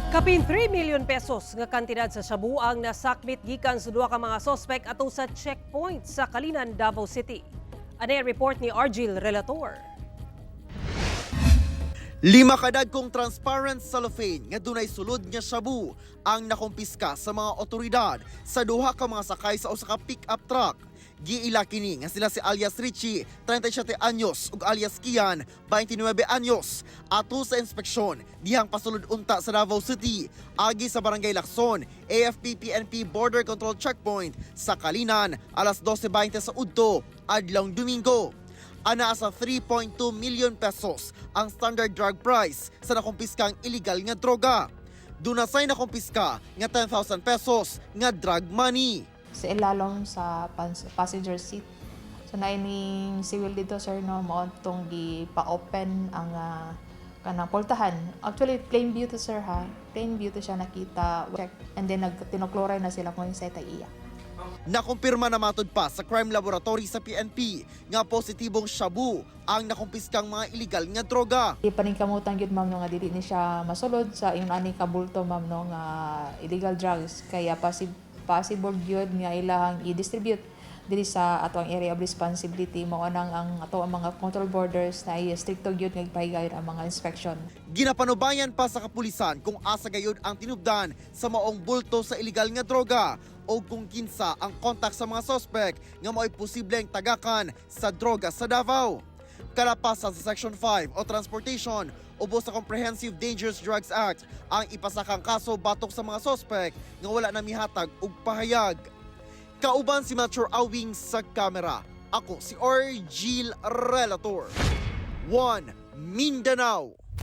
Kapin 3 million pesos nga kantidad sa shabu ang nasakmit gikan sa duha ka mga sospek ato sa checkpoint sa Calinan, Davao City. Ani ang report ni Argil Relator. Lima kadagkong transparent cellophane nga dunay sulod nga shabu ang nakumpiska sa mga otoridad sa duha ka mga sakay sa usa ka pick-up truck. Giila kini nga sila si alias Richie, 37 anyos, ug alias Kian, 29 anyos. Ato sa inspeksyon dihang pasulod unta sa Davao City, agi sa Barangay Lacson, AFP PNP Border Control Checkpoint sa Calinan, alas 12:20 sa udto, adlawng Domingo. Anaa sa 3.2 million pesos ang standard drug price sa nakumpiskang illegal nga droga. Duna say nakumpiska nga 10,000 pesos nga drug money. Sa ilalom sa passenger seat. So naay ning civil dito, sir, no, mao tong gi pa-open ang kanang pultahan. Actually, plain view to, sir, ha. Plain view to siya nakita. Check and then nagtinokloray na sila kung sa iya. Nakumpirma na matod pa sa crime laboratory sa PNP nga positibong shabu ang nakumpiskang mga illegal nga droga. Paningkamutan gyud, ma'am, no, nga dili ni siya masulod sa ingon ani ka bulto, ma'am, no, nga illegal drugs, kaya possible gyud nga ilahang i-distribute diri sa ato ang area of responsibility. Mao nang ang ato ang mga control borders na stricto gyud nga gipahigayon ang mga inspection. Ginapanubayan pa sa kapulisan kung asa gayud ang tinubdan sa maong bulto sa illegal nga droga o kung kinsa ang kontak sa mga sospek nga mao'y posibleng tagakan sa droga sa Davao. Kalapasan sa Section 5 o Transportation ubos sa Comprehensive Dangerous Drugs Act ang ipasakang kaso batok sa mga sospek nga wala na mihatag og pahayag. Kauban si Melchor Awing sa kamera. Ako si Orgil Relator. 1 Mindanao.